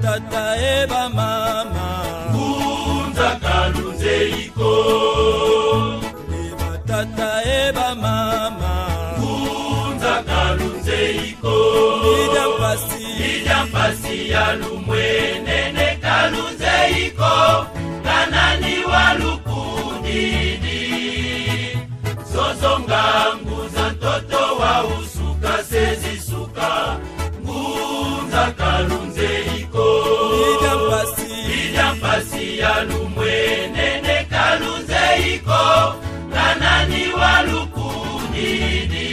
Batata e bamama Ngunza kalunzeiko E batata e bamama Ngunza kalunzeiko Lidia mpasi Lidia mpasi ya lumwenene kalunzeiko Kanani walukudidi Zozonga nguza ntoto wa usuka sezisuka Ngunza kalunzeiko Lidia mpasi Lidia mpasi ya lumwenene kalunzeiko Kanani walukudidi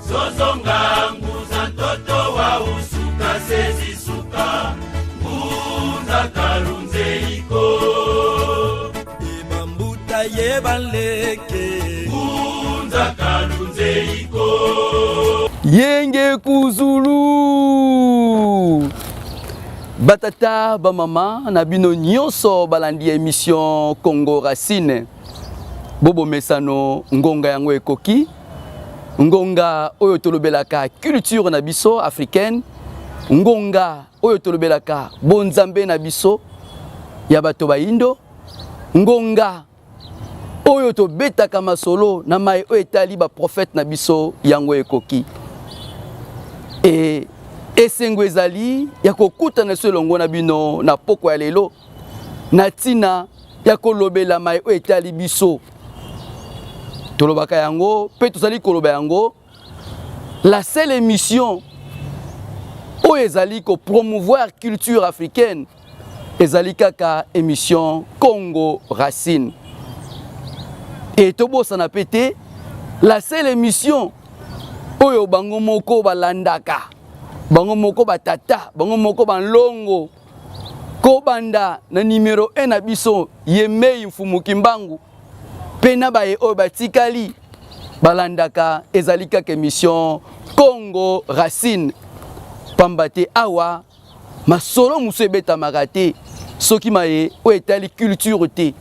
Zozonga nguza ntoto wa usuka sezisuka Ngunza kalunzeiko E bambuta ye baleke Ngunza kalunzeiko Yenge kuzulu batata bamama na bino nyonso balandi ya émission Congo Racine bobomesano ngonga yango ekoki ngonga oyo tolobelaka culture na biso africaine ngonga oyo tolobelaka bonzambe na biso ya bato bayindo ngonga oyo tobetaka masolo na mai oyo etali baprofete na biso yango ekoki e esengo ezali ya kokutana biso elongo na bino na pokwa ya lelo na ntina ya kolobela mai oyo etali biso tolobaka yango mpe tozali koloba yango la seule émission oyo ezali kopromouvoir culture africaine ezali kaka émission Congo Racine e tobosana mpe te la seule émission oyo bango moko balandaka bango moko batata bango moko banlongo kobanda na numero 1 na biso yemei mfumu kimbangu mpe na baye oyo batikali balandaka ezali kaka émission Congo Racine pamba te awa masolo mosusu ebetamaka te soki maye oyo etali culture te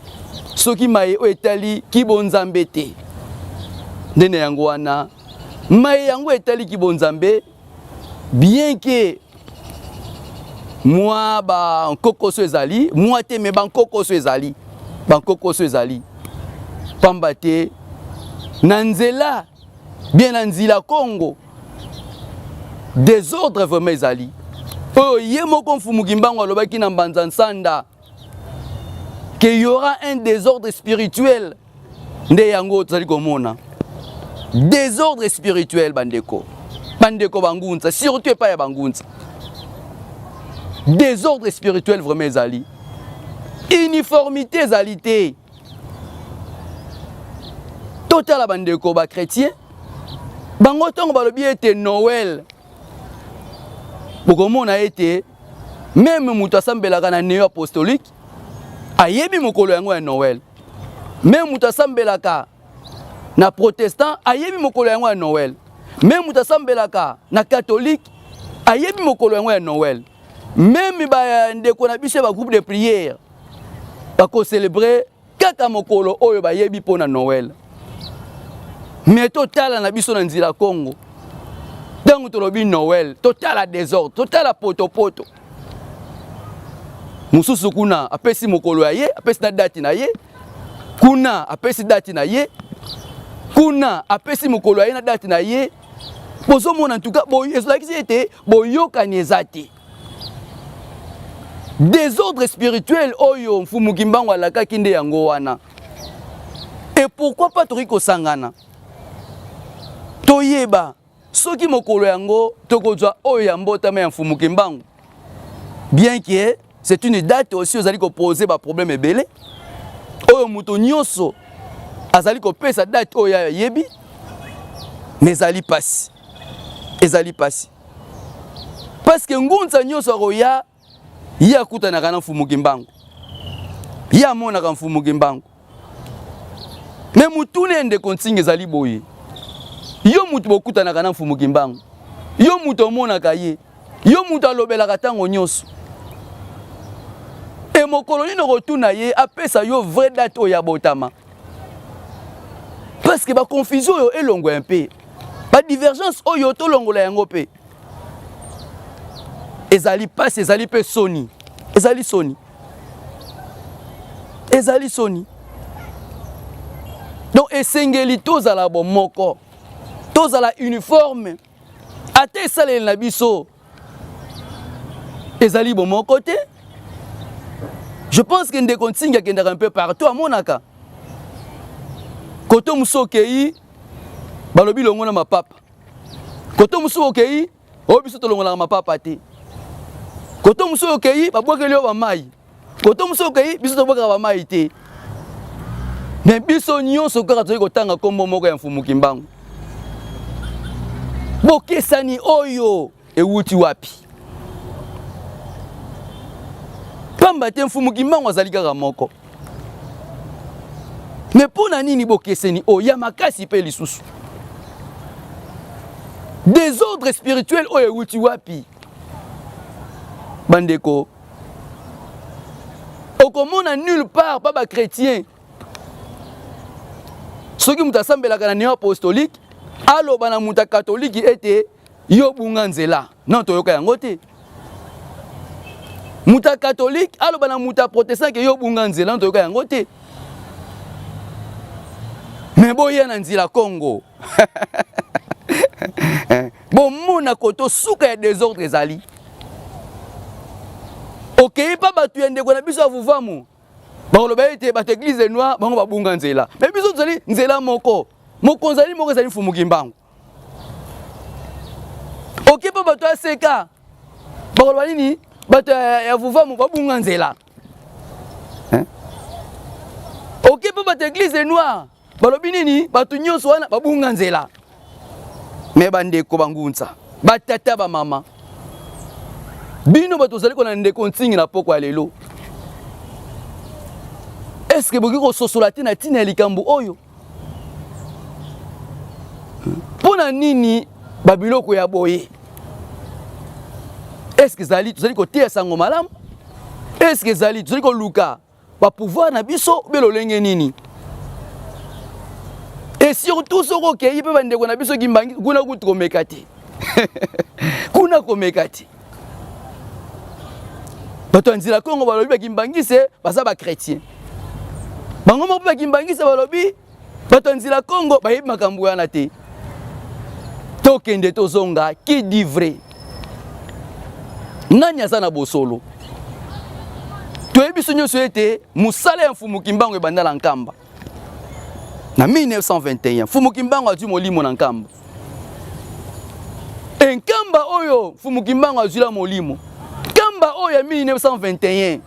soki maye oyo etali kibonzambe te nde na yango wana maye yango etali kibonzambe bien que mwa bankokoso ezali mwa te me bankokoso ezali bankokoso ezali pamba te na nzela bien na nzila Congo desordre vraiment ezali oyo ye moko mfumu Kimbangu alobaki na Mbanza Nsanda qu'il y aura un désordre spirituel nde yango tozali komona désordre spirituel bandeko bandeko bangunza surtout epai ya bangunza désordre spirituel vraiment ezali uniformité ezali te totala bandeko bachrétien bango ntango balobi ete noel bokomona ete meme moto asambelaka na neo apostolique ayebi mokolo yango ya noel meme moto asambelaka na protestant ayebi mokolo yango ya noel meme moto asambelaka na catholique ayebi mokolo yango ya noel meme bandeko na biso ya bagroupe de prière bakocelebre kaka mokolo oyo bayebi mpo na noel me totala na biso na nzela Congo ntango tolobi noel totala désordre totala potopoto mosusu kuna apesi mokolo ya ye apesi na dati na ye kuna apesi dati na ye kuna apesi mokolo ya ye na dati na ye bozomona ntuka ezolakisi ete boyokani eza te désordre spirituel oyo mfumu Kimbangu alakaki nde yango wana et pourquoi pas tokoki kosangana toyeba soki mokolo yango tokozwa oyo ya mbotama ya mfumu Kimbangu bien que c'est une date aussi ozali kopose baproblème ebele oyo moto nyonso azali kopesa date oyo ayebi mais ezali pasi ezali pasi parce que ngunza nyonso akoya ye akutanaka na mfumu Kimbangu ye amonaka mfumu Kimbangu me mutuna ya ndeko Ntinga ezali boye yo mutu bokutanaka na mfumu Kimbangu yo mutu omonaka ye yo mutu alobelaka ntango nyonso e mokolo nini okotuna ye apesa yo vraie date oyo abotama parce que baconfusion oyo elongwa mpe badivergence oyo tolongola yango mpe. Ezali pasi, ezali mpe soni, ezali soni, ezali soni. Donc esengeli tozala bomoko, tozala uniforme, ata esaleli na biso ezali bomoko te. Je pense que ndeko Nsingi akendaka un peu partout, amonaka koto mosusu okei balobi longo na mapapa, koto mosusu okei oyo biso tolongolaka mapapa te, koto mosusu okei babwakeli yo bamai, koto mosusu okei biso tobwakaka bamai te. Me biso nyonso kaka tozali kotanga nkombo moko ya Mfumu Kimbangu. Bokesani oyo ewuti wapi? Pamba te Mfumu Kimbangu azali kaka moko. Me mpo na nini bokeseni oyo ya makasi mpe lisusu desordre spirituel oyo ewuti wapi? Bandeko, okomona nulle part pa bachrétien soki moto asambelaka na neo apostolique aloba na moto ya katoliki ete yo bunga nzela. Non, toyoka yango te. Moto ya katolike aloba na moto ya protestant ke yo bunga nzela, non, toyoka yango te. Me boya na nzela Congo bomona koto suka ya desordre ezali. Okei pa bato ya ndeko na biso ya Vuvamu, bakoloba ete bato eglise noire bango babunga nzela, me biso tozali nzela moko, mokonzi azali moko, ezali Mfumu Kimbangu. Oke mpo bato ya seka bakoloba nini? Bato ya Vuvamu babunga nzela. Oke mpo bato ya eglise noire balobi nini? Bato nyonso wana babunga nzela. Me bandeko bangunza, batata, bamama, bino bato ozali kona ndeko Ntingi na poko ya lelo, eske bokoki kososola te na ntina ya likambo oyo? Mpo na nini babiloko ya boye? Eske ezali tozali koteya sango malamu? Eske ezali tozali koluka bapouvoir na biso be lolenge nini? Et surtout soki okei mpe bandeko na biso Kimbangi kuna kutu komeka te kuna komeka te. Bato ya nzela Kongo balobi bakimbangise baza bachrétien, bango moko mpe bakimbangise balobi bato ya nzela Kongo bayebi makambo wana te. Tokende tozonga, qui dit vrai? Nani aza na bosolo? Toyebi biso nyonso ete mosala ya Mfumu Kimbangu ebanda na Nkamba na 1921. Mfumu Kimbangu azwi molimo na Nkamba. E Nkamba oyo Mfumu Kimbangu azwila molimo, Nkamba oyo ya 1921,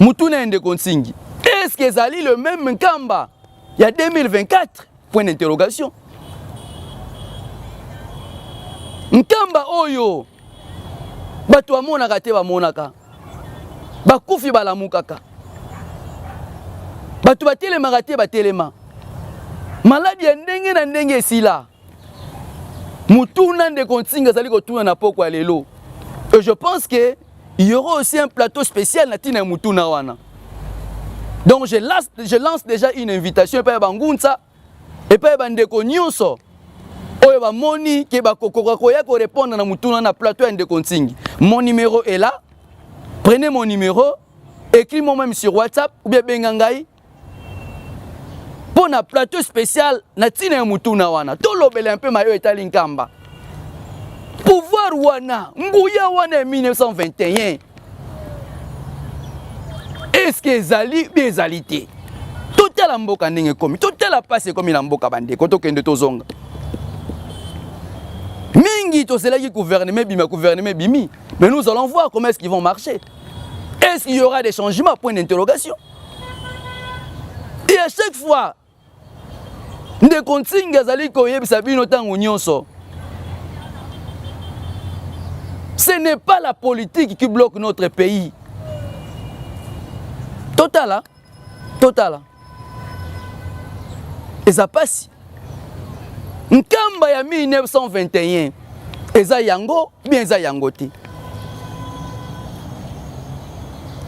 mutuna ya ndeko Nsingi, est-ce que ezali le même Nkamba ya 2024? Point d'interrogation. Nkamba oyo bato bamonaka te, bamonaka bakufi balamukaka, bato batelemaka te batelema, maladi ya ndenge na ndenge esila. Mutuna ndeko Nsingi azali kotuna na poko ya lelo, et je pense que il y aura aussi un plateau spécial na tina ya mutuna wana. Donc je lance déjà une invitation epai ya bangunza, epai ya bandeko nyonso oyo bamoni ke bakokoka koya korépondre na mutuna na plateau ya ndeko Nsingi. Mon numéro est là, prenez mon numéro, écris-moi même sur WhatsApp ou bien benga ngai mpo na plateau spécial na ntina ya mutuna wana. Tolobela un peu mayo etali Nkamba, pouvoir wana, nguya wana ya 1921, est-ce que ezali bi ezali te? Totala mboka ndenge ekomi, totala mpasi ekomi na mboka. Bandeko, tokende tozonga mingi. Tozelaki gouvernement ebima, gouvernement ebimi, mais nous allons voir comment est-ce qu'ils vont marcher. Est-ce qu'il y aura des changements? Point d'interrogation. Et à chaque fois ndeko Nsingi azali koyebisa bino ntango nyonso, ce n'est pas la politique qui bloque notre pays. Totala, totala, eza pasi. Nkamba ya 1921 eza yango bien, eza yango te,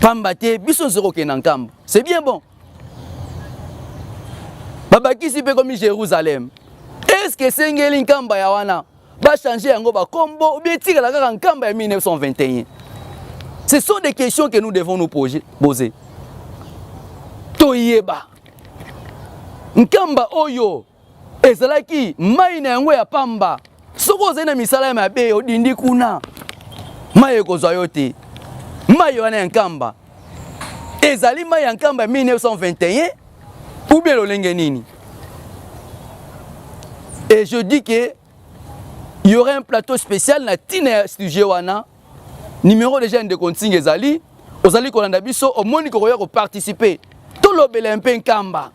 pamba te biso nyonso kokende na Nkamba, c'est bien bon. Babakisi mpe komi Jérusalem. Est-ce que esengeli Nkamba ya wana? Bachange yango bakombo ou bien etikala kaka Nkamba ya 1921? Ce sont des questions que nous devons nous poser. Toyeba Nkamba oyo ezalaki mai na yango ya pamba. Soki ozali na misala ya mabe, odindi kuna, mai ekozwa yo te. Mai wana ya Nkamba ezali mai ya Nkamba ya 1921 ou bien lolenge nini? Et je dis que il y aurait un plateau spécial na tina ya sujet wana. Numéro déjà ndeko Ntinga ezali, ozali kolanda biso, omoni kokoya koparticiper, tolobela mpe Nkamba.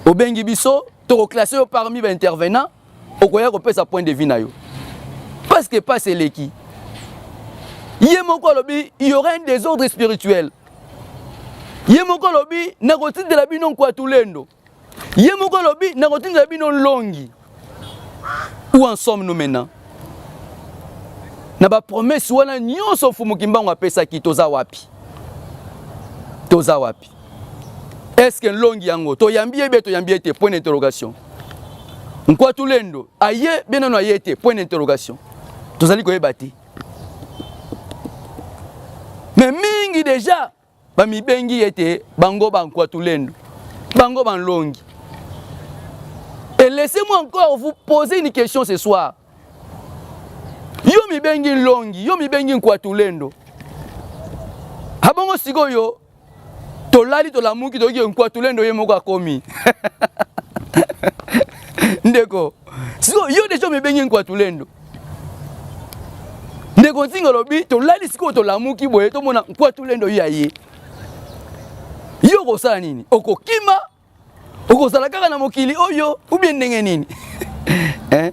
Obengi biso, tokoklasse yo parmi baintervenant, okoya kopesa point de vue na yo, parce que passe eleki. Ye moko alobi il y aura un désordre spirituel. Ye moko alobi nakotindela bino Nkwatulendo. Ye moko alobi nakotindela bino Nlongi. Où en sommes-nous maintenant? Na bapromese wana nyonso Mfumu Kimbangu apesaki, toza wapi? Toza wapi? Est-ce que Nlongi yango toyambi ye be toyambi ye te? Point d'interrogation. Nkwatulendo aye be nano aye te? Point d'interrogation. Tozali koyeba te. Mais mingi déjà bamibengi ete bango bankwatulendo, bango banlongi. Et laissez-moi encore vous poser une question ce soir. Yo mibengi nlongi, yo mibengi nkwatulendo, abongo sikoyo tolali tolamuki toyoki nkwatulendo ye moko akomi. Ndeko, sikoyo yo deja omibengi nkwatulendo. Ndeko Ntinga olobi tolali sikoyo tolamuki boye tomona nkwatulendo ye aye. Yo okosala nini? Okokima? Okozala kaka na mokili oyo ou bien ndenge nini? Hein?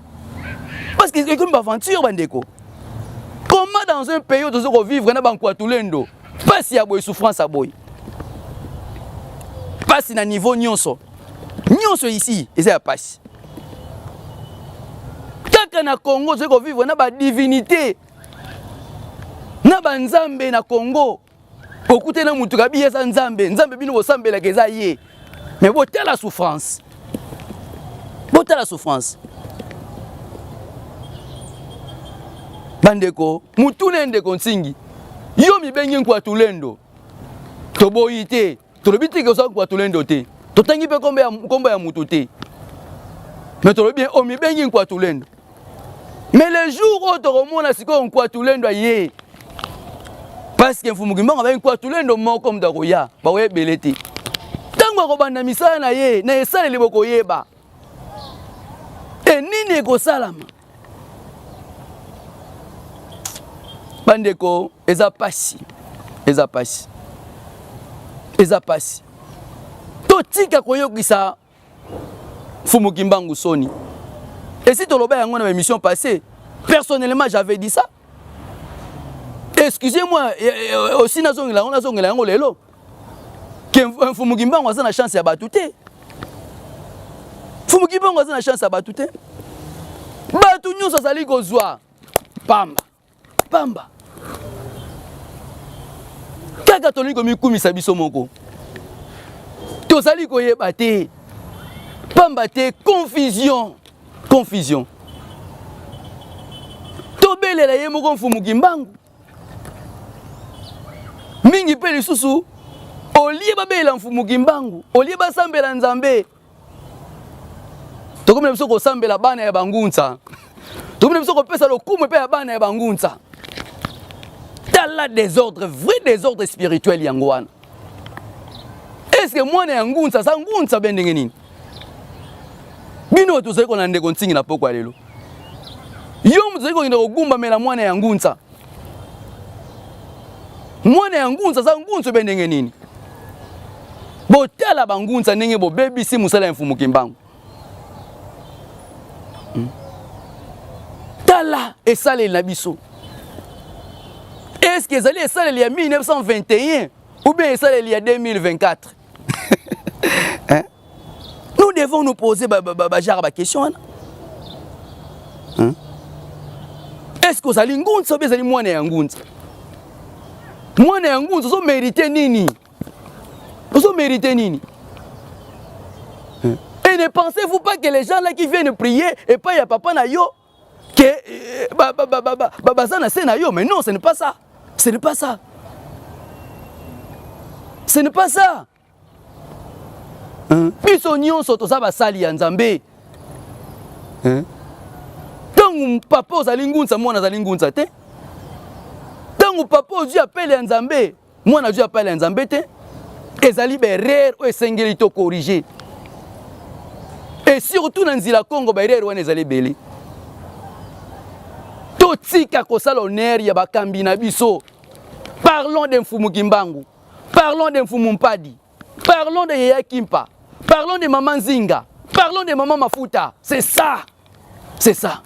Parce que ekomi baventure bandeko. Comment dans un pays oyo toza kovivre na bankwatulendo, pasi ya boye, souffrance ya boye, pasi na niveau nyonso nyonso ici eza ya pasi. Kaka na Congo tozali kovivre na badivinité na banzambe. Na Congo okute na mutu kabi eza nzambe, nzambe bino bosambelaka eza ye. Mais botala souffrance, botala souffrance bandeko. Mutuna ndeko Ntingi, yo mibengi nkwatulendo, toboyi te, tolobi te ke oza nkwatulendo te, totangi mpe kombo ya mutu te, mais tolobi omibengi nkwatulendo. Mais le jour oyo tokomona sikoyo nkwatulendo aye, parce que Mfumu Kimbangu abengi nkwatulendo moko, moto akoya bakoya ebele te. Ntango akobanda misala na ye na esaleli, bokoyeba e nini ekosalama. Bandeko, eza pasi, eza pasi, eza pasi. Totika koyokisa Mfumu Kimbangu soni. Esi toloba yango na émission passée, personnellement j'avais dit ça. Excusez-moi aussi, nazongela yango, nazongela yango lelo ke Mfumu Kimbangu aza na chance ya bato te. Mfumu Kimbangu aza na chance ya bato te. Bato nyonso azali kozwa pamba pamba. Kaka tolingi komikumisa biso moko, tozali koyeba te, pamba te confusion, confusion. Tobelela ye moko Mfumu Kimbangu mingi mpe lisusu, olie babelela Mfumu Kimbangu, olie basambela Nzambe, tokomi na biso kosambela bana ya bangunza, tokomi na biso kopesa lokumu mpe ya bana ya bangunza. Tala désordre, vrai désordre spirituel yango wana. Est-ce que mwana ya ngunza aza ngunza be ndenge nini? Bino tozali kolanda ndeko Ntingi na pokwa lelo, yo moto ozali kokende kogumbamela mwana ya ngunza. Mwana ya ngunza aza ngunza be ndenge nini? Botala bangunza ndenge bobebisi mosala ya Mfumu Kimbangu. Tala esaleli na biso, est-ce que ezali esaleli ya 1921 ou bien esaleli ya 2024, hein? Nous devons nous poser ba genre ba question wana, hein? Est-ce que ozali ngunza ou ezali mwana ya ngunza? Mwana ya ngunza ozomérite nini? Ozomérite nini? Et ne pensez-vous pas que les gens là qui viennent prier epai ya papa na yo que euh, ba, ba, ba, ba, ba, ba, baza na se na yo? Mais non, ce n'est pas ça, ce n'est pas ça, ce n'est pas ça. Hein? Biso nyonso toza basali ya Nzambe. Hein? Ntango papa ozali ngunza, mwana azali ngunza te. Ntango papa ozwi apele ya Nzambe, mwana azwi apele ya Nzambe te. Ezali baerreur oyo esengeli to corriger, et surtout na nzila Kongo, baerreur wana ezali ebele. Totika kosala honneur ya bakambi na biso. Parlons de Mfumu Kimbangu, parlons de Mfumu Mpadi, parlons de Yeya Kimpa, parlons de Maman Nzinga, parlons de Maman Mafuta. C'est ça, c'est ça.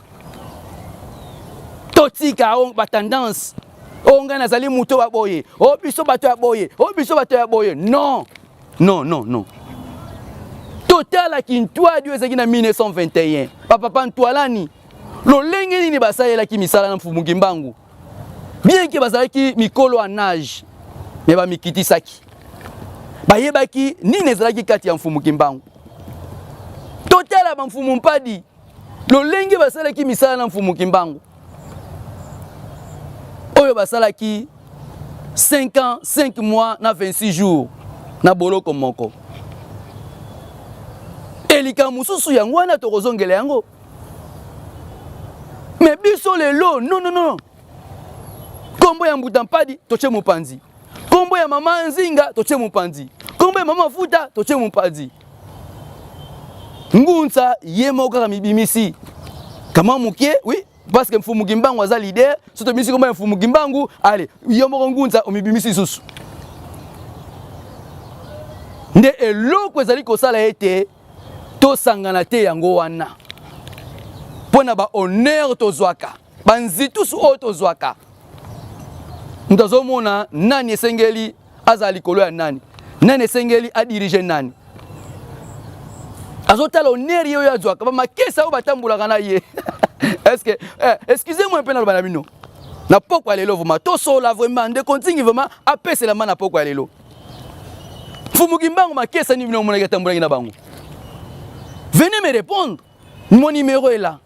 Totika batendance oyo ngai nazali moto ya boye, o biso bato ya boye, o biso bato ya boye. Non, non, non, non. Totalaki ntwadi oyo ezalaki na 1921, bapapa Ntwalani, lolenge nini basalelaki misala na Mfumu Kimbangu. Bien que bazalaki mikolo en âge, mais bamikitisaki, bayebaki nini ezalaki kati ya Mfumu Kimbangu. Totala bamfumu Mpadi, lolenge basalaki misala na Mfumu Kimbangu, oyo basalaki 5 ans 5 mois na 26 jours na boloko moko. Elika mosusu yango wana tokozongela yango. Mais biso lelo, non, non, non. Kombo ya Mbuta Mpadi totie mopanzi, kombo ya Mama Nzinga totie mopanzi, kombo ya Mama Futa totie mopanzi. Ngunza ye moko kaka mibimisi kama moke, oui, parce que Mfumu Kimbangu aza leader. So tobimisi kombo ya Mfumu Kimbangu, ale yo moko Ngunza omibimisi lisusu. Nde eloko ezali kosala ete tosangana te, yango wana mpo na bahonneur tozwaka, banzitusu oyo tozwaka. Moto azomona nani esengeli azala likolo ya nani, nani esengeli adirige nani. Azotala honneur ye oyo azwaka, bamakesa oyo batambolaka na ye. Est ce que eh, excusez moi mpe naloba na bino na pokwa ya lelo, vraiment tosola, vraiment ndeko Ntingi vraiment apeselama na pokwa ya lelo. Mfumu Kimbangu, makesa nini bino omonaki atambolaki na bango? Venez me répondre, mon numéro est là.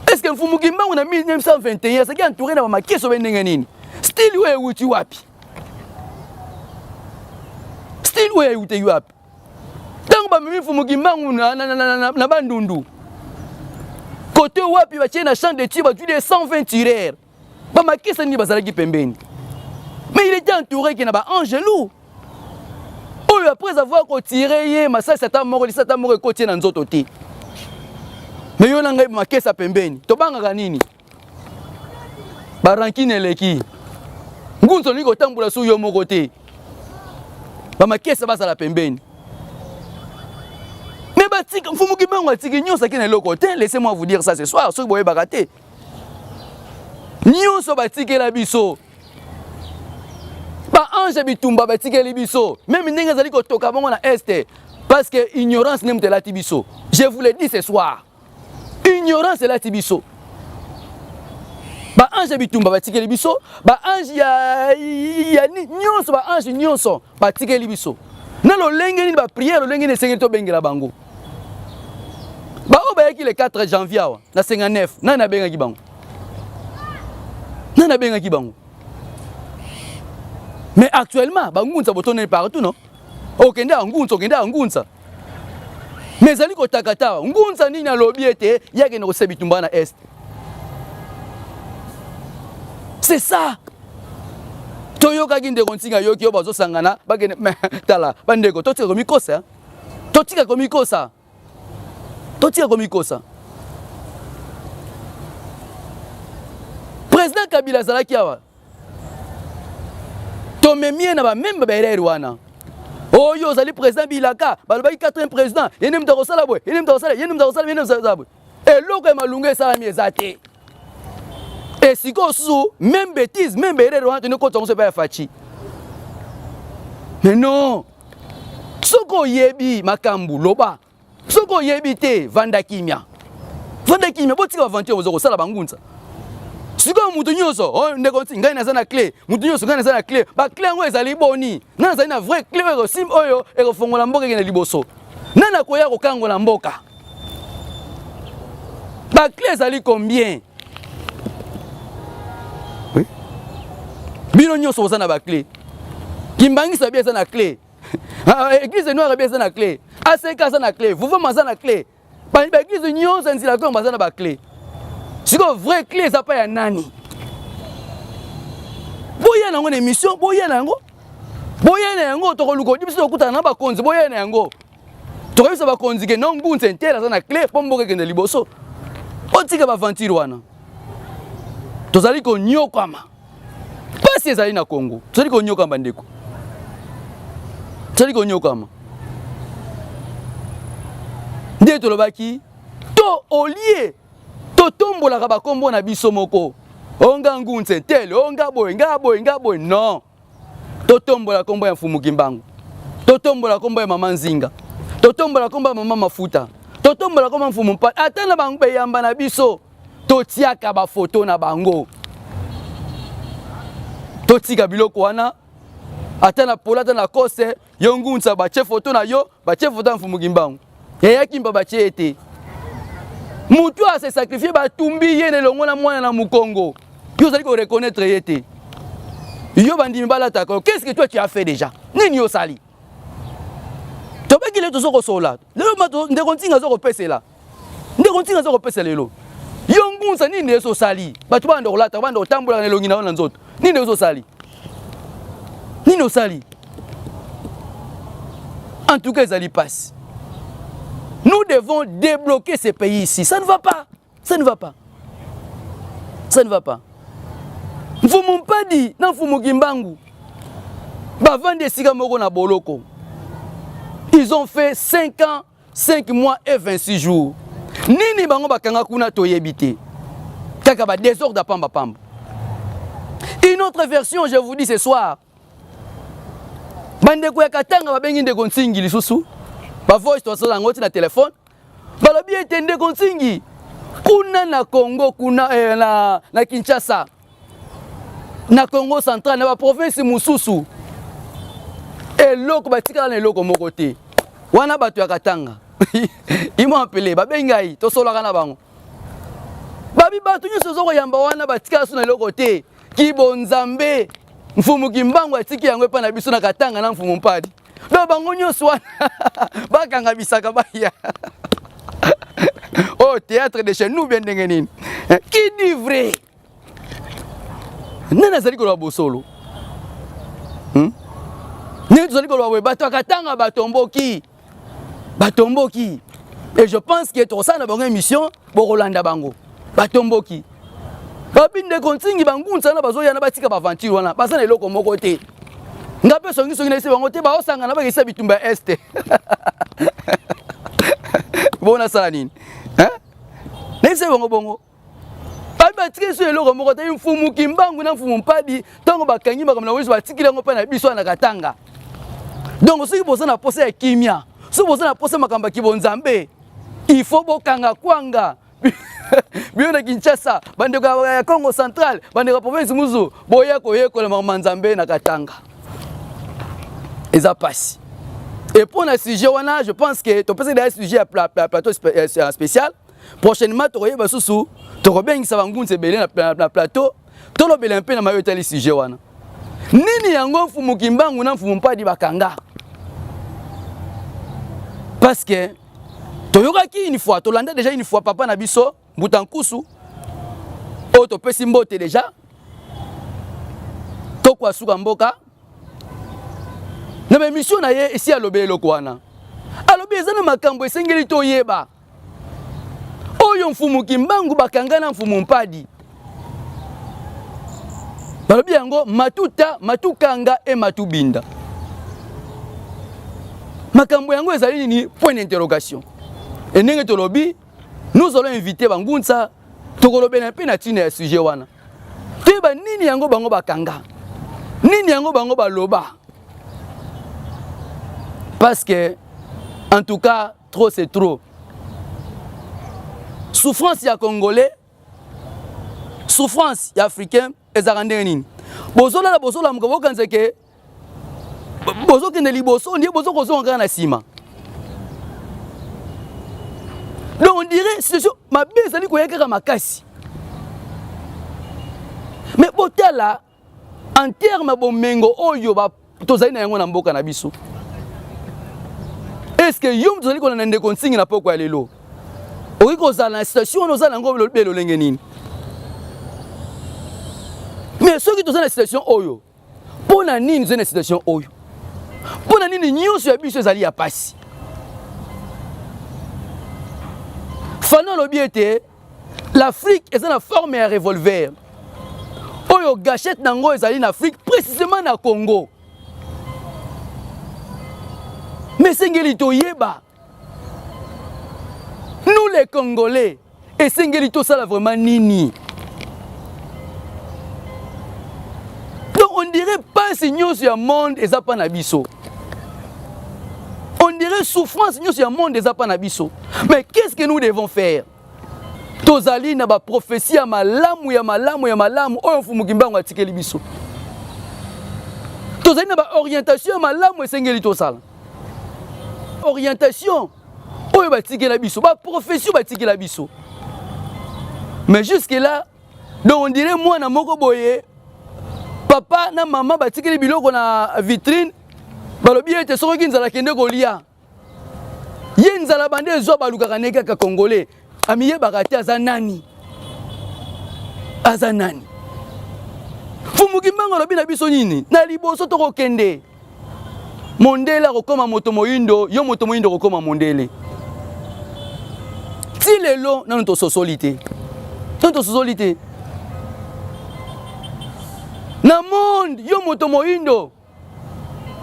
Est ce que Mfumu Kimbangu na 1921 azalaki entouré na bamakeso be ndenge nini? Style oyo ewuti wapi? Style oyo ewuti wapi? Ntango bamemi Mfumu Kimbangu na Bandundu, kote wapi batie na champ de tir, bazwi de 120 tireurs, bamakesa nini bazalaki pembeni? Mais il était entouré ke na baangelu oyo, après avoir kotire ye masasi ata moko, lisa ata moko ekoti ye na nzoto te. Mais yo na ngai, makesa pembeni, tobangaka nini? Barankine eleki. Ngunza olingi kotambola su yo moko te, bamakesa bazala pembeni. Mais batika Mfumu Kimbangu atiki nyonso, aki na eloko te. Laissez-moi vous dire ça ce soir, soki boyebaka te, nyonso batikela biso baange bitumba, batikeli biso même ndenge ezali kotoka bongo na Est, parce que ignorance nde moto elati biso. Je vous le dis ce soir, ignorance elati biso. Baange bitumba batikeli biso, baange ya nyonso, baange nyonso batikeli biso na lolenge nini, baprière lolenge nini esengeli tobengela bango. Baoyo bayaki le 4 janvier awa na 59, nani abengaki bango? Nani abengaki bango? Mais actuellement bangunza botondani partout, non? Okende ya ngunza, okende ya ngunza, mais ezali kotakata awa. Ngunza nini alobi ete ye akende kosala bitumba na Est? C'est ça. Toyokaki ndeko Ntinga, yoki oyo bazosangana bakende. Mais tala bandeko, totika komikosa, totika komikosa, totika komikosa. Président Kabila azalaki awa, tomemi ye na bamembe baerreur wana. Oyo ozali président bilaka, balobaki quatrième président, ye nde moto akosala boye, ye nde moto akosala, ye nde moto akosala, ye nde moto akosala boye. Eloko ya malunga esalami eza te. E sikoyo susu même bêtise, même erreur wana, tende kota yango so epai ya Fatshi. Mais non, soki oyebi makambo, loba. Soki oyebi te, vanda kimia, vanda kimia. Botika baventure boza kosala. Bangunza. Sikoyo moto nyonso, oh, ndeko nti ngai naza na clé, moto nyonso ngai naza na clé. Ba clé yango ezali boni? Nani azali na vraie clé oyo ekosimba, oyo ekofongola mboka ekende liboso? Nani akoya kokangola mboka? Ba clé ezali combien? Oui. Bino nyonso boza na ba clé. Kimbangisa bi eza na clé. Ah, église noire bi eza na clé. ACK aza na clé. Vuvama aza na clé. Ba église nyonso ya nzila kongo baza na ba clé. Sikoyo vraie clé eza pa ya nani? Boya na yango na émission, boya na yango. Boya na yango tokoluka odi biso tokutana na bakonzi, boya na yango. Tokoyebisa bakonzi ke non Ngunza intel aza na clé mpo mboka ekende liboso. Otika ba aventure wana. Tozali konyokwama. Pasi ezali na Congo. Tozali konyokama ndeko. Tozali konyokama. Nde tolobaki to olie totombolaka bakombo na biso moko. Onga Ngunza intel, onga boye, nga boye, nga boye. Non. Totombola kombo ya Mfumu Kimbangu. Totombola kombo ya Mama Nzinga. Totombola kombo ya Mama Mafuta. Totombola kombo ya Mfumu Mpati. Ata na bango beyamba na biso totiaka ba photo na bango. Totika biloko wana ata na pola ata na kose yo Ngunza batie photo na yo, batie photo ya Mfumu Kimbangu. Yaya Kimba batie ye te. Mutu a se sacrifier batumbi ye na elongo na mwana na mukongo. Yo ozali ko reconnaître ye te. Yo bandimi balataka yo. Qu'est-ce que toi tu as fait déjà? Nini yo osali? Tobaki lelo tozo kosola. Lelo ndeko Ntinga azo kopesela. Ndeko Ntinga azo kopesa lelo. Yo Ngunza nini nde osali? Bato banda kolata, banda kotambola na elongi na yo na nzoto. Nini nde osali? Nini osali? En tout cas, ezali pasi. Nous devons débloquer ce pays ici. Ça ne va pas. Ça ne va pas. Ça ne va pas. Mfumu Mpadi na Mfumu Kimbangu bavandi esika moko na boloko. Ils ont fait 5 ans, 5 mois et 26 jours. Nini bango bakanga kuna toyebi te. Kaka ba désordre pamba pamba. Une autre version, je vous dis ce soir. Bandeko ya Katanga babengi ndeko Nsingi lisusu. Ba voice tosala yango ti na téléphone. Balobi ete ndeko Nsingi kuna na Congo kuna eh, na Kinshasa na Congo central na ba province mosusu eloko batikala na eloko moko te. Wana bato ya Katanga ils m'ont appelé, babengi ngai tosolaka na bango. Babi bato nyonso ozo koyamba wana batikala so na eloko te. Kibonzambe Mfumu Kimbangu atiki yango epai na biso na Katanga na Mfumu Mpadi. Donc bango nyonso wana bakanga bisaka baya. Oh, théâtre de chez nous bien ndenge nini? Qui dit vrai? Nani azali koloba bosolo? Nani tozali koloba boye? Bato ya Katanga batomboki. Batomboki. Et je pense que tokosala na bango émission, bokolanda bango. Batomboki. Babi ndeko Nsingi bangunza wana bazoya na batika ba aventure wana, baza na eloko moko te. Nga pe songi songi na ese bango te, baosangana bakisa bitumba ya Est. Bona sala nini? Hein? Na ese bango bongo. Babi batikeli so eloko moko te, Mfumu Kimbangu na Mfumu Mpadi ntango bakangi makambo na biso batikeli yango mpe na biso na Katanga. Donc soki boza na posa ya kimia, soki boza na posa makambo ya kibonzambe, il faut bokanga kwanga. Bino na Kinshasa, bandeko ya Congo central, bandeko ya province musu, boya koyekola makambo ya Nzambe na Katanga. Eza pasi. Et pour na sujet wana, je pense que topesa d'ailleurs sujet ya plateau spécial. Prochainement tokoyeba susu, tokobengisa bangunza ebele na plateau, tolobela mpe na mayo etali sujet wana. Nini yango Mfumu Kimbangu na Mfumu Mpadi bakanga? Parce que toyokaki une fois, tolanda déjà une fois papa na biso Mbuta Nkusu oyo topesi mbote déjà toko asuka mboka na ba émission na ye esi alobi eloko wana, alobi eza na makambo esengeli toyeba oyo Mfumu Kimbangu bakanga na Mfumu Mpadi. Balobi yango matuta, matukanga e matubinda. Makambo yango ezali nini? Point d'interrogation. E ndenge tolobi, nous allons inviter bangunza, tokolobela mpe na ntina ya sujet wana. Toyeba nini yango bango bakanga, nini yango bango baloba. Parce que en tout cas trop c'est trop. Souffrance ya Congolais, Souffrance ya africain ezalaka ndenge nini? Bozolala bozolamuka bokanisa ke bozokende liboso ndiye bozokozonga kaka na nsima. Donc on dirait situation mabe ezali koya kaka makasi. Mais botala en terme bomengo oyo tozali na yango na mboka na biso. Est-ce que yo moto ozali kolanda ndeko Nsingi na poko ya lelo okoki kozala na situation wana oza na yango lobe lolenge nini? Mais soki toza na situation oyo, mpo na nini tozali na situation oyo? Mpo na nini nyonso ya biso ezali ya pasi? Fanon alobi ete l'Afrique eza na forme ya revolver oyo gâchette na yango ezali na Afrique, précisément na Congo. Mais esengeli toyeba, nous les Congolais, esengeli tosala vraiment nini? Donc on dirait pasi nyonso ya monde eza pa na biso, on dirait souffrance nyonso ya monde eza pa na biso. Mais qu'est-ce que nous devons faire? Tozali na baprophétie ya malamu ya malamu ya malamu oyo Mfumu Kimbangu atikeli biso. Tozali na baorientation ya malamu esengeli tosala. Orientation oyo batikela biso, baprophétie oyo batikela biso. Mais jusque là, donc on dirait mwana moko boye, papa na mama batikeli biloko na vitrine, balobi ete soki nzala kende kolia. Ye nzala bande ezwa balukaka ne kaka congolais amiyebaka te aza nani, aza nani. Mfumu Kimbangu alobi na biso nini? Na liboso tokokende mondele akokoma moto moyindo, yo moto moyindo okokoma mondele. Ti lelo nanu tososoli te, nanu tososoli te na monde. Yo moto moyindo,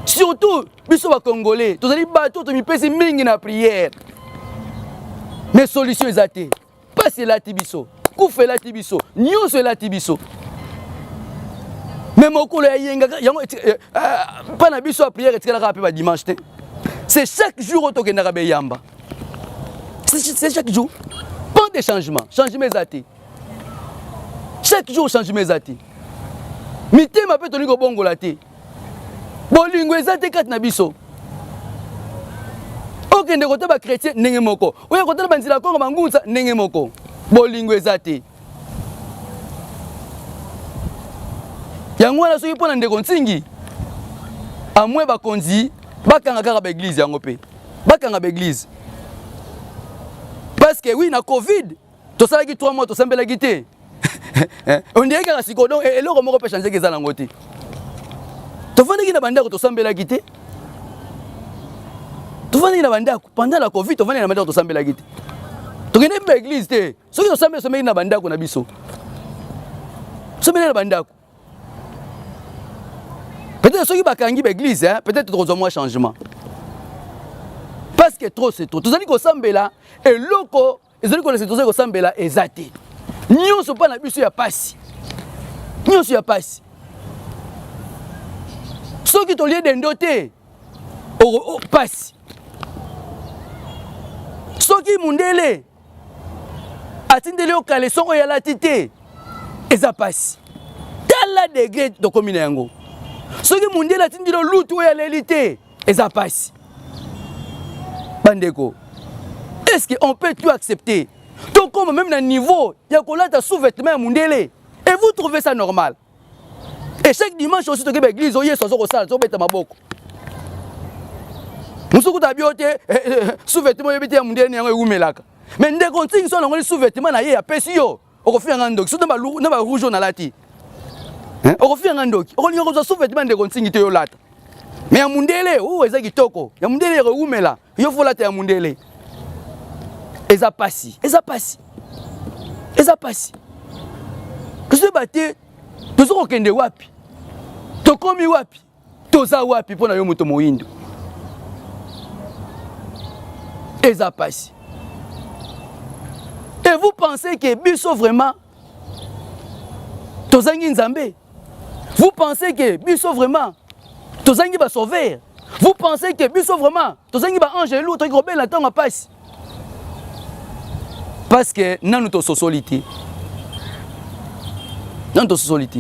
surtout biso ba congolais, tozali bato tomipesi mingi na prière, mais solution eza te. Pasi elati biso, kufa elati biso, nyonso elati biso. Mais mokolo ya yenga yango mpa na biso ya prière etikalaka mpe ba dimanche te. C'est chaque jour oyo tokendaka beyamba, c'est chaque jour. Pas de changement, changement eza te. Chaque jour changement eza te. Mitema mpe tolingi kobongola te, bolingo eza te kati na biso. Okende kota bachrétien ndenge moko, oya kotala banzela kongo bangunza ndenge moko, bolingo eza te. Yango wana soki mpo na ndeko Nsingi amwe bakonzi bakanga kaka baeglize yango mpe bakanga baeglize, parce que oui, na Covid tosalaki 3 mois tosambelaki te. On dirait kaka sikoyo, donc eloko moko mpe changeki eza nango te. Tofandaki na bandako, tosambelaki te. Tofandaki na bandako pendant la Covid, tofandaki na bandako, tosambelaki te, tokende mpe baeglize te. Soki tosambeli, tosambelaki na bandako na biso, tosambelaki na bandako. Peut-être soki bakangi baeglise, hein, peut-être tokozwa mwa changement, parce que trop c'est trop. Tozali kosambela, eloko ezali kolesa, tozali kosambela eza te. Nyonso mpa na biso ya pasi, nyonso ya pasi. Soki tolie dendo te, pasi. Soki mundele atindeli yo caleçon oyo alati te, eza pasi. Tala degré tokomi na yango. Soki mundele atindeli yo lutu oyo aleli te, eza pasi. Bandeko, est-ce que on peut tout accepter? Tokoma même na niveau ya kolata sous-vêtement ya mundele, et vous trouvez ça normal? Et chaque dimanche aussi toke baeglise oyo Yesu aza kosala, tobeta maboko. Mosusu kuta bio te sous-vêtement oyebi te ya mundele yango ewumelaka. Mais ndeko Ntingi so alongoli sous-vêtement na ye apesi yo, okofia nga ndoki. Soki na barouge oyo nalati, okofia nga ndoki. Okolinga kozwa sous-vêtement ndeko Ntingi te, yo lata. Mais ya mundele oyo eza kitoko, ya mundele ekowumela, yo faut lata ya mundele. Eza pasi, eza pasi, eza pasi. Tozoyeba te toza kokende wapi, tokomi wapi, toza wapi mpo na yo moto moyindo. Eza pasi. Et vous pensez que biso vraiment tozangi Nzambe? Vous pensez que biso vraiment tozangi basauveur? Vous pensez que biso vraiment tozangi baange elu toki kobela ntango ya pasi? Parce que nanu tososoli te. Nanu tososoli te.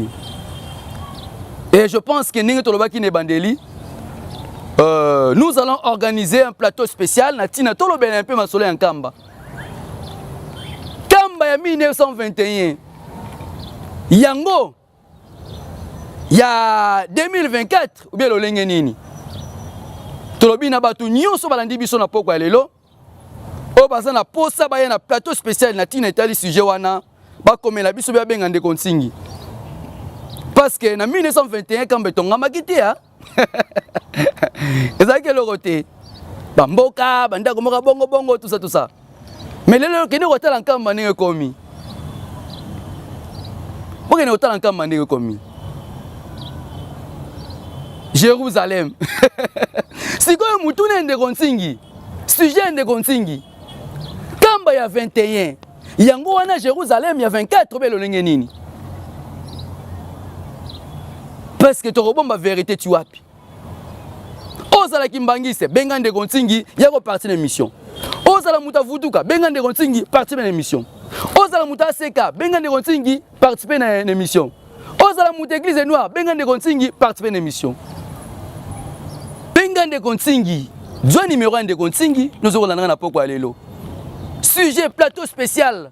Et je pense que ndenge tolobaki na ebandeli, nous allons organiser un plateau spécial na tina tolobela un peu masolo ya Nkamba. Nkamba ya 1921 yango ya 2024 ou bien lolenge nini? Tolobi na bato nyonso balandi biso na pokwa ya lelo oyo baza na posa baya na plateau spécial na tina etali sujet wana, bakomela biso be babenga ndeko Nsingi, parce que na 1921 Nkamba etongamaki te, ya ezalaki eloko te, bamboka bandako moko bongo bongo, tout ça tout ça. Mais lelo okende kotala Nkamba ndenge ekomi, okende kotala Nkamba ndenge ekomi Jérusalem. Sikoyo mutuna ndeko Nsingi, sujet ndeko Nsingi, Nkamba ya 21 yango wana Jérusalem ya 24 be lolenge nini? Parce que tokobomba vérité ti wapi? Ozalaki mbangise, benga ndeko Nsingi ya kopartir na émission. Ozala moto avutuka, benga ndeko Nsingi, participe na émission. Ozala moto aseka, benga ndeko Nsingi, participe na émission. Ozala moto église noire, benga ndeko Nsingi, participe na émission. Benga ndeko Nsingi, zwa numéro ya ndeko Nsingi. Nozokolanda na pokwa ya lelo, sujet plateau spécial,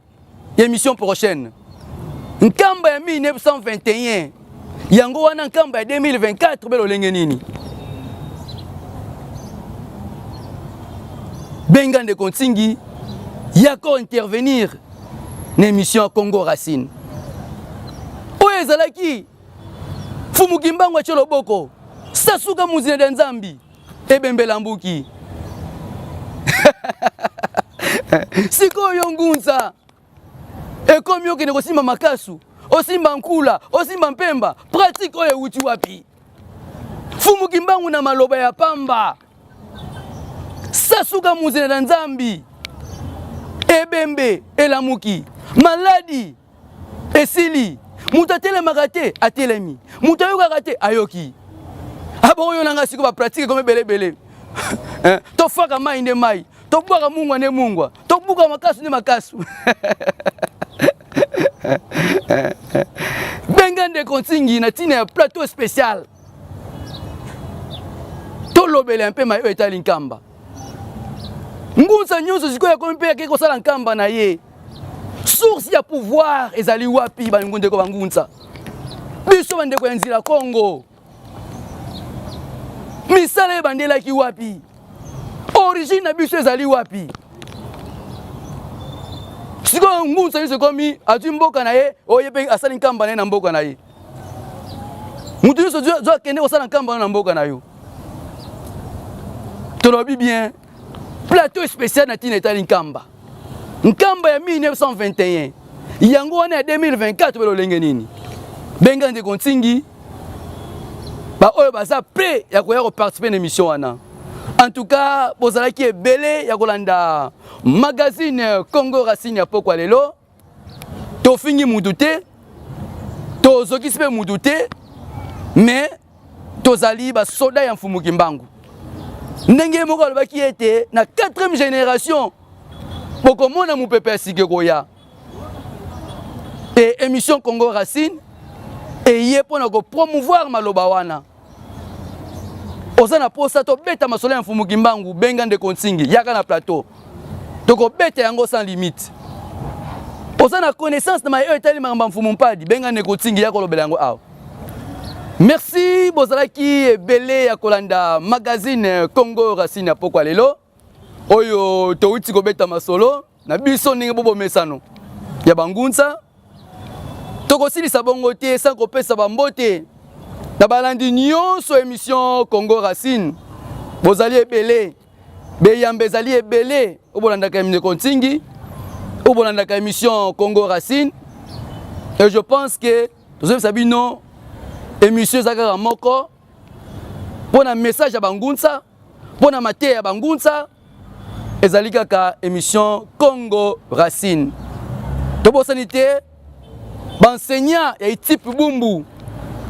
émission prochaine, Nkamba ya 1921 yango wana Nkamba ya 2024 be lolenge nini? Benga ndeko Nsingi yako intervenir na émission ya Congo Racine. Oyo ezalaki Fumu Kimbangu atie loboko, sasuka muzina ya Nzambi ebembela mbuki. Sikoyo ngunza ekomi okende kosimba makasu, osimba nkula, osimba mpemba, pratique oyo ewuti wapi? Fumu Kimbangu na maloba ya pamba, sasuka muzina na Nzambi, ebembe elamuki, maladi esili, moto atelemaka te atelemi, moto ayokaka te ayoki. Abongo yo nanga sikoyo bapratique ekomi ebele ebele. Tofaka mai nde mai, tobwaka mungwa nde mungwa, tobuka makasu nde makasu. Benga ndeko Nsingi na ntina ya plateau spécial, tolobela mpe mai oyo etali Nkamba. Ngunza nyonso sikoyo akomi mpe akei kosala Nkamba na ye. Source ya pouvoir ezali wapi? Bandeko bangunza, biso bandeko ya nzila Kongo, misala ebandelaki wapi? Origine na biso ezali wapi? Sikoyo ngunza nyonso ekomi azwi mboka na ye, oye mpe asali Nkamba na ye na mboka na ye. Moto nyonso zo akende kosala Nkamba na mboka na yo. Tolobi bien, plateau spécial na ntina etali Nkamba. Nkamba ya 1921 yango wana ya 2024 be lolenge nini? Benga ndeko Nsingi, baoyo baza prêt ya koya koparticiper na émission wana. En tout cas, bozalaki ebele ya kolanda magazine Congo Racine ya pokwa lelo. Tofingi mutu te, tozokisi mpe mutu te, mais tozali basoda ya Mfumu Kimbangu. Ndenge moko alobaki ete na 4e génération bokomona mopepe ya sika ekoya. E émission Congo Racine eye mpona kopromouvoir maloba wana. Oza na posa tobeta masolo ya Mfumu Kimbangu, benga ndeko Nsingi, yaka na plateau, tokobeta yango sans limite. Oza na connaissance na maye oyo etali makambo ya Mfumu Mpadi, benga ndeko Nsingi, ya kolobela yango awa. Merci, bozalaki ebele ya kolanda magazine Congo Racine ya pokwa lelo oyo. Towuti kobeta masolo na biso ndenge bobomesano ya bangunza. Tokosilisa bongo te sans kopesa bambote na balandi nyonso émission Congo Racine. Bozali ebele, beyamba ezali ebele oyo bolandaka ndeko Ntingi, oyo bolandaka émission Congo Racine. Et je pense que tozoyebisa bino, émission eza kaka moko mpo na message ya bangunza, mpo na mateya ya bangunza, ezali kaka émission Congo Racine. Tobosani te baenseignant ya ITIP Bumbu,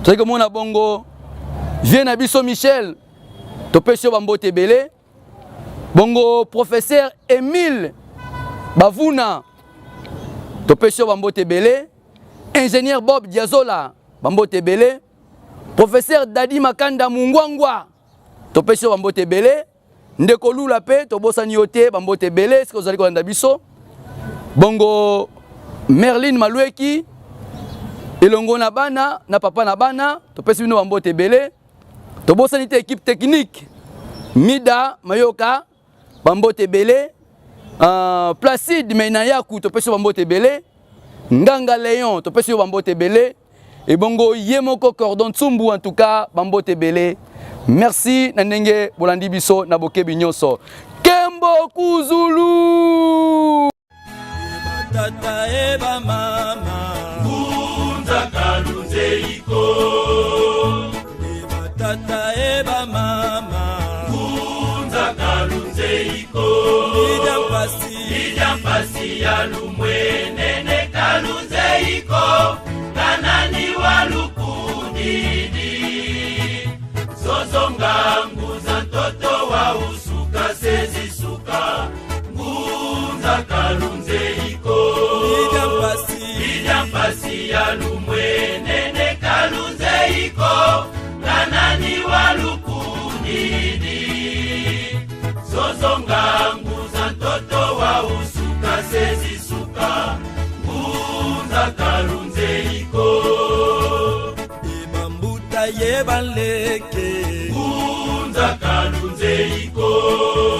tozali komona bongo vie na biso Michel, topesi yo bambote ebele. Bongo professeur Emile Bavuna, topesi yo bambote ebele. Ingénieur Bob Diazola, bambote ebele. Professeur Dadi Makanda Mungwangwa, topesi yo bambote ebele. Ndeko Lula mpe tobosani yo te, bambote ebele soki ozali kolanda biso. Bongo Merlin Malueki elongo na bana na papa na bana, topesi bino bambote ebele. Tobosani te équipe technique, Mida Mayoka, bambote ebele. Placide Menayaku, topesi yo bambote ebele. Nganga Léon, topesi yo bambote ebele. Ebongo ye moko Cordon Tsumbu, en tout cas bambote ebele. Merci na ndenge bolandi biso na bokebi nyonso. Kembo Kuzulu. Tata e bamama. Ngunza kalunzeiko. E batata e bamama. Ngunza kalunzeiko. Lidia mpasi. Lidia mpasi ya lumwenene kalunzeiko kanani walukudidi zozonga nguza ntoto wa usuka sezisuka ngunza kalunzeiko. Lidia mpasi. Lidia mpasi ya lumwenene kalunzeiko kanani walukudidi zozonga nguza ntoto wa usuka sezisuka ngunza kalunzeiko. E bambuta ye baleke. Ngunza kalunzeiko.